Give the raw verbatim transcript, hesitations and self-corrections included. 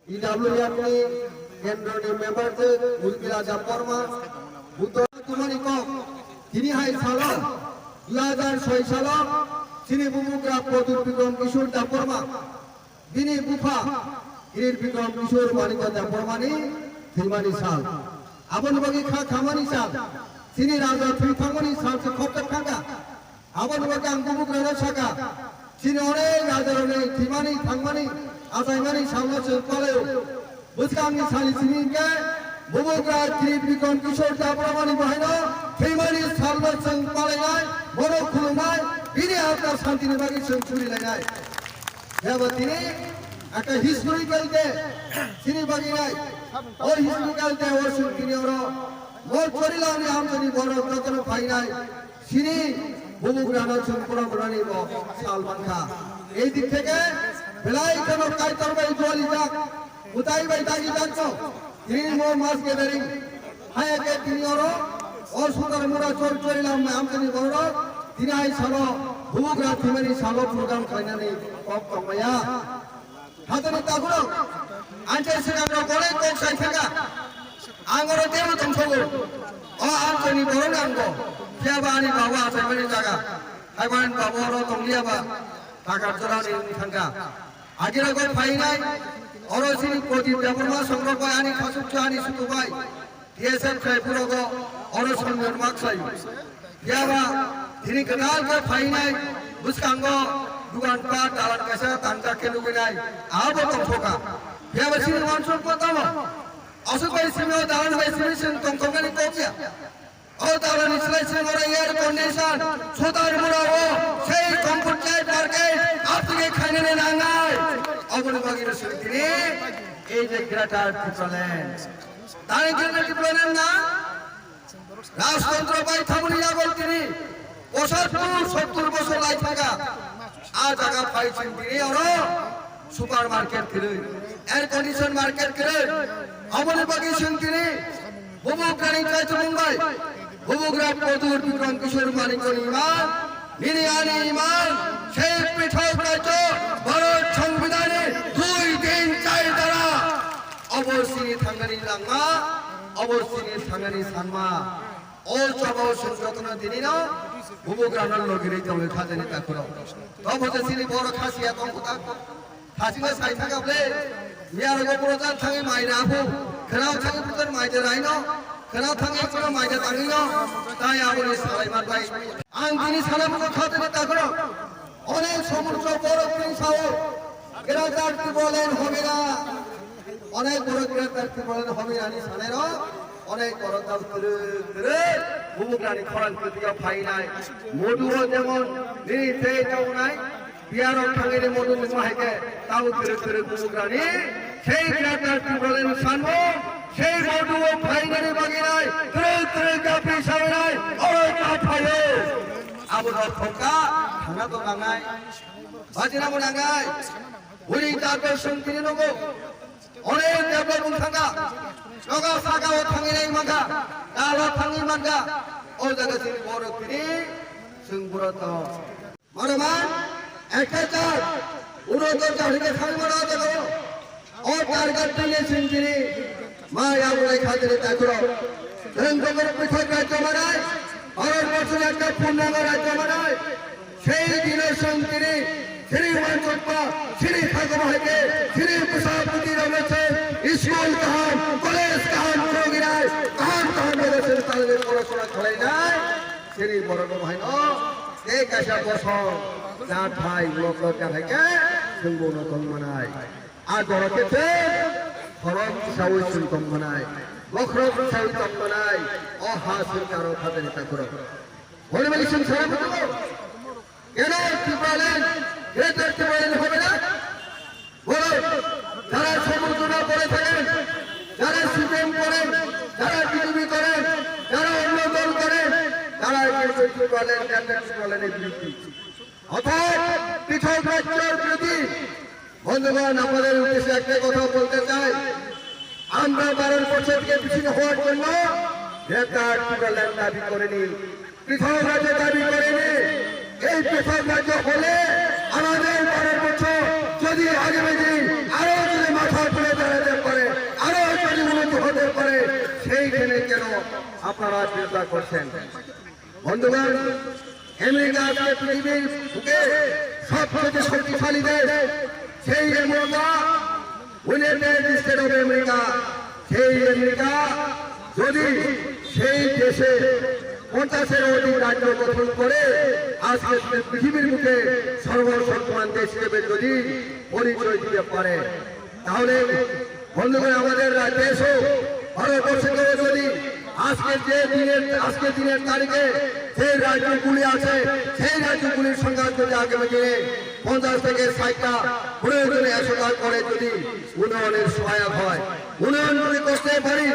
E W M ni kendroni member tei Urmila Debbarma, Buddha Tumani kok, tini hai salo, dui hajar soi salo, chini bubugra Pradyut Bikram Kishore Debbarma, bini bupha Kirit Bikram Kishore Manikya Debbarmani thwimani sal. Aboni bagwi kha khamani sal, chini raja thwi thangmani sal se khopjak thangkha. Aboni bagwi ang bubugrano saka, chini onek rajarokni thwimani, thangmani, achaimani salno chwng palaio. Bwskangni sani simi hwnkhe bubugra Kirit Bikram Kishore Debbarmani bahaino thwimani salno chwng palainai, bono khulumnai, bini atma santini bagwi chwng surilainai. Phiya ba tini ekta historical day chini bagwi nai. O historical day o chwng tini oro mol Chorilaoni amchani borok jotono phainai. Chini bubugrano chwng pura purani bo sal mankha. Ei dik theke belai kheno Kaitor bai jolijak, Kwtai bai dagi jakjak. Tini mo mass gathering haya khe tini oro o Sudarmura Chor Chorilam bai amchani borok tini hai salo bubugra thwimani salo program khlainani kok tongmaya. Hatani takhurok, ang khe swkang rok bolai kok sai thangkha. Ang oro tebo tongthogo. O ang toni borok ni ang bo. Phiya ba ani baba achaimani jaga. Hai ba ani baba oro tongliya ba. Takar jora ni wng thangkha. Agira go phainai. Oro sini Prodip Debbarma songrok bai ani khasuk ani suku bai. T S F khai phurogo oro songnor mak sai. Phiya ba tini kwtal khe phainai bwskango dugan pat dalan kaisa tangjak khe nugwinai abo tongthokha. Phiya ba sini wansuk ma tamo? Aswk bai simi o dalan bai simi chwng tongthoknani kok ya. O dalan ni slai chwng oro air condition, Sudarmura o sei comfort life market, apni khainani nangnai. Aboni bagwi no chwng tini ei je Greater Tipraland. Tani Greater Tipraland na? Rajtantro bai thamani yago tini pochattur sottur bosor lai thangkha. A jaga phai chwng tini oro supermarket kwrwi, air condition market kwrwi. Aboni bagwi chwng tini bubugrani kaitormung bai, bubugra Pradyut Bikram Kishore Manikyani iman, nini ani iman, sei pithok rajyo Bharat Songbidanni dui tin char dara. Obo sini thangani langma, obo sini thangani sanma. O chobao chwng jotono dinino bubugrano logirwi tongwi khajani takhurok. Tobo je chini borok khasiya tongkha ta. Khasingma sai thangkha ble. Miyarogo boro jan thangwi mai rw phu. Khwnao thangwi boro jan mai de raino. Khwnao thangwi boro mai de tangwino. Tai aboni salai man bai. Ang tini sana buko khajani takhurok. Onek somudro borok tini sao. Greater Tipraland hobe na. Onek borok Greater Tipraland hobe nani sanero. Onek borok tau kwrwk kwrwk. Bubugrani khorang kwtwio phainai. Modu o jemon nini tei tongnai. Biyarok thangwi ni modu nungma hai khe tau kwrwk kwrwk bubugrani. Sei Greater Tipraland sanmo. Sei modu o phainani bagwi nai. Kwrwk kwrwk japri sawi nai. Oro ta phaio. Abo no thokha. Thangna to nangnai. Bajina bo nangnai. Buri jatbo songkiri nogo. Onek develop wng thangkha. Nogo saka o thangwi nai mankha. Dal o thangwi mankha. O jaga sini borok tini song buro to. Mano man ekta char. Uno to char hike thangwi mano jaga o. O target tini song tini. Ma ya bole khatiri takro. Rang bagor pithak rajyo manai. Bharat borso ekta purnango rajyo manai. Sei dino song tini, sini wansukma, sini thagma hai khe, sini bwsa bwtwi rokno se school kaham, college kaham phurogwi nai, kaham kaham jaga sini talwi porasona khlai nai, sini borok rok hai no, tei kaisa bosong, jathai, lok lok jathai khe, songbo no tong manai. A jorok khe se, khorok sawi song tong manai, bokhorok sawi tong manai, o ha song karo khatani takhurok. Hwnwi bai chwng sana butugo. Keno Tipraland, Greater Tipraland hobe na? Boro, jara somudro na pore thaken, jara C P M kore, jara B J P kore, jara onno dol kore, tara Greater Tipraland, Greater Tipraland ni biruddhi. Orthat, pithok rajyor biruddhi. বন্ধুগণ, আপনাদের উদ্দেশ্যে একটা কথা বলতে চাই, আমরা ভারতবর্ষ থেকে বিচ্ছিন্ন হওয়ার জন্য গ্রেটার ত্রিপুরাল্যান্ড দাবি করিনি, পৃথক রাজ্য দাবি করিনি। এই পৃথক রাজ্য হলে আমাদের ভারতবর্ষ যদি আগামী দিন আরো যদি মাথা তুলে দাঁড়ায়, আপনারা চিন্তা করছেন। বন্ধুগণ, আমেরিকা আজকে পৃথিবীর বুকে সবচেয়ে শক্তিশালী দেশ। সেই America, United state of America, সেই আমেরিকা যদি সেই দেশে পঞ্চাশের অধিক রাজ্য গঠন করে, আজকে পৃথিবীর বুকে সর্বশক্তিমান দেশ হিসেবে যদি পরিচয় দিতে পারে, তাহলে বন্ধুগণ, আমাদের রা-, দেশও, ভারতবর্ষকেও যদি আজকের যে দিনের, আজকের দিনের তারিখে যে রাজ্যগুলি আছে, সেই রাজ্যগুলির সংখ্যা যদি আগামী দিনে পঞ্চাশ থেকে ষাটটা, প্রয়োজনে একশোটা করে যদি উন্নয়নের সহায়ক হয়, উন্নয়ন যদি করতে পারি,